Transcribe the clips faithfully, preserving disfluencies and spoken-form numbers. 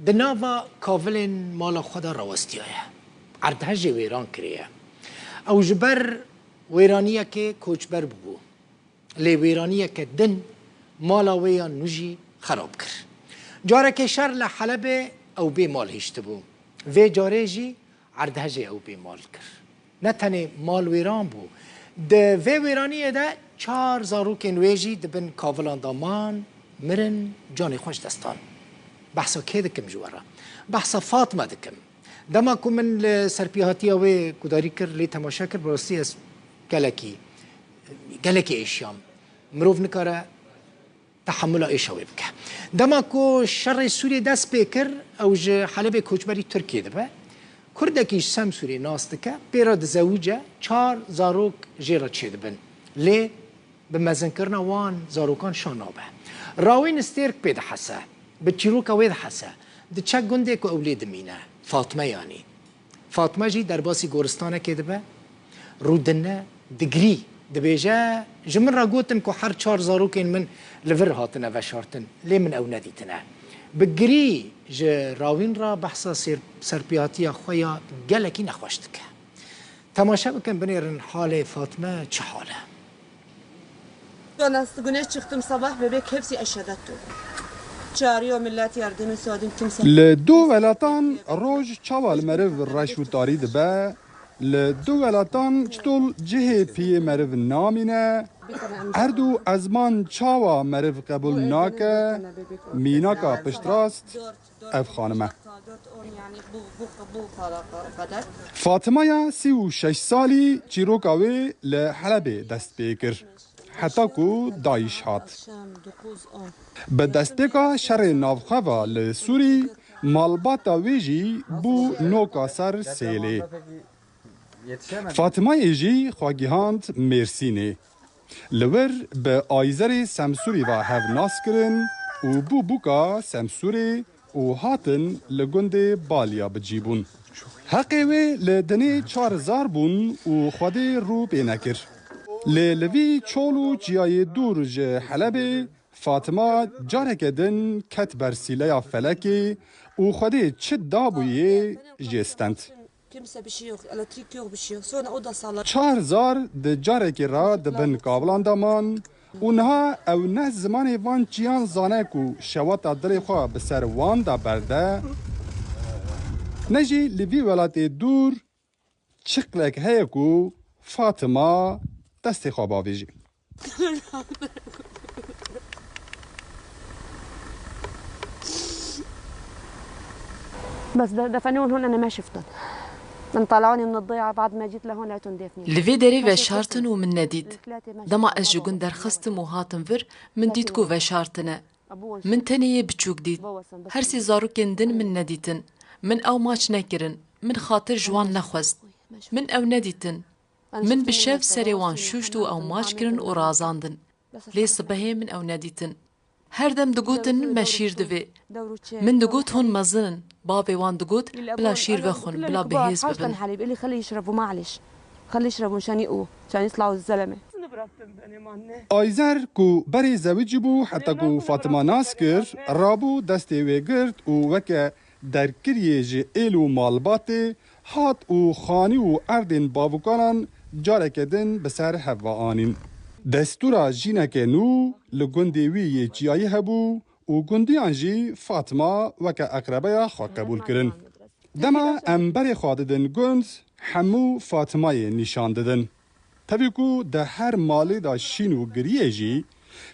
Di nava kavilên mala xwe de rawestiyaye. Erdhejê wêran kiriye. Ew ji ber wêraniyekê koçber bûbû. Lê wêraniyeke din mala wê ya nû jî xerab kir. Carekê şer li Helebê ew bê mal hiştibû. Vê carê jî erdhejê ew bê mal kir. Ne tenê mal wêran bû. Di vê wêraniyê de çar zarokên wê jî di bin kavilan de man, mirin, canê xwe ji dest dan. Behsa kê dikim ji we re? Behsa Fatma dikim. Dema ku min li serpêhatiya wê gudarî kir, lê temaşe kir, bi rastî ez gelekî, gelekî êşiyam. Mirov nikare tehemula êşa wê bike. Dema ku şerê Sûriyê dest pê kir, ew ji Helebê koçberî Tirkiyê dibe. Kurdekî ji Semsûrê nas dike, pê re dizewice, çar zarok jê re çêdibin. Lê bi mezinkirina wan zarokan şa nabe. Rawîn Stêrk pê dihese, bi çîroka wê dihese, diçe gundê ku ew lê dimîne, Fatme yanî. Fatme jî derbasî goristanekê dibe, rûdine, digirî, dibêje, ji min re gotin ku her çar zarokên min li vir hatine veşartin, lê min ew nedîtine. Bi girî ji Rawîn re behsa ser-, serpêhatiya xwe ya gelekî nexweş dike. Temaşe bikin, binêrin halê Fatme çi hal e. Ben nasıl güneş çıktım sabah, bebek hepsi aşağıda. Çağırıyor millet, yardım istedim, kimse. Li du welatan roj çawa li meriv reş û tarî dibe? Li du welatan çitol cihê piyê meriv namîne? Erd û ezman çawa meriv qebûl nake? Mînaka piştrast ev xanim e. Fatımaya sî û şeş salî çîroka wê li Helebê dest pê kir. Heta ku DAIŞ hat. Bi destpêka şerê navxwe ve li Sûrî, malbata wê jî bû noka ser sêlê. Fatimayê jî xwe gihand Mêrsînê. Li wir bi Ayzerê Semsûrî ve hev nas kirin û bû bûka Semsûrê û hatin li gundê Balya bi cî bûn. Heqê wê li dinê çar zar bûn û Xwedê rû pê nekir. Lê li vî çol û çiyayê dûr ji Helebê Fatima careke din ket ber sîleya felekê û Xwedê çi dabûyê jê stend. Kimse bir şey yok, elektrik yok, bir şey yok. Sonra o da sallandı. Çar zar di carekê re di bin kavilan de man û niha ew ne zimanê van çiyan zane ku şewata dilê xwe bi ser wan de berde, ne jî li vî welatê dûr çiqlek heye ku Fatima destê xwe bavêjî. بس د-، دفنوهم هون، أنا ما شفتهم. من طلعوني من الضيعة بعد ما جيت لهون لقيتهم دافنين. Li vê derê veşartin û min nedît. Dema ez ji gund derxistim û hatim vir, min dît ku veşartine. Min tenê yê biçûk dît. Her sê zarokên din min nedîtin. Min ew maç nekirin. Min xatir ji wan nexwest. Min ew nedîtin. Min bi şev serê wan şûşt û ew maç kirin û razandin. Lê sibehê min ew nedîtin. Her dem digotin me şîr divê. Min digot hûn mezin in. Bavê wan digot bila şîr vexwin, bila bi hêz bibin. Ayzer ku berê zewicî bû heta ku Fatima nas kir, rabû destê wê girt û weke derkiriyê ji êl û malbatê hat û xanî û erdên bavûkanan careke din bi ser hev ve anîn. Destûra jîneke nû li gundê wî yê çiyayî hebû û gundiyan jî Fatma weke eqrebeya xwe qebûl kirin. Dema em berê xwe didin gund, hemû Fatmayê nîşan didin. Tevî ku di her malê de şîn û giriyê jî,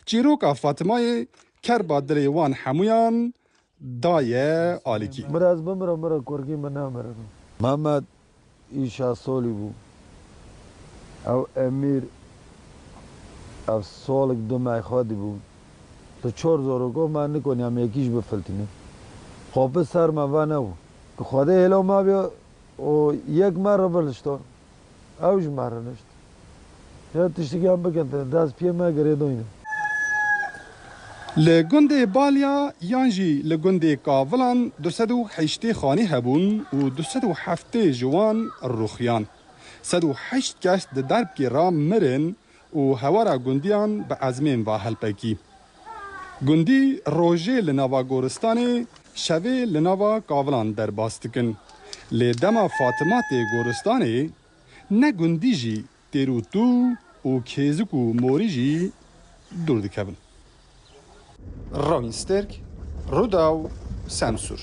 çîroka Fatmayê kerba dilê wan hemûyan daye alîkî. Mira ez bimirim, mira kurgî min namirin. Mehmet î şeş solî bû. Ew Emîr, ev solik du meh xwedî bû. Li çor zoroko me nikoniya me yekî jî bifiltîne. Xwe bi ser me ve nebû. Xwedê hêlo me bê û yek me re bilişto. Ew ji me re nişt. Ya tiştekî em bikin te, dest piyê me girêdoyne. Li gundê Balya yan jî li gundê Kavilan du sed û heştê xanî hebûn û du sed û heftê ji wan rûxiyan. Sed û heşt kes di derbkê re mirin û hewara gundiyan bi ezmên ve helpekî. Gundî rojê li nava goristanê Şevê li nava kavilan derbas dikin. Lê dema Fatima tê goristanê, ne gundî jî têr û tû û kêzik û morî jî dûr dikevin. Rawîn Sterk, Rûdaw, Semsûr.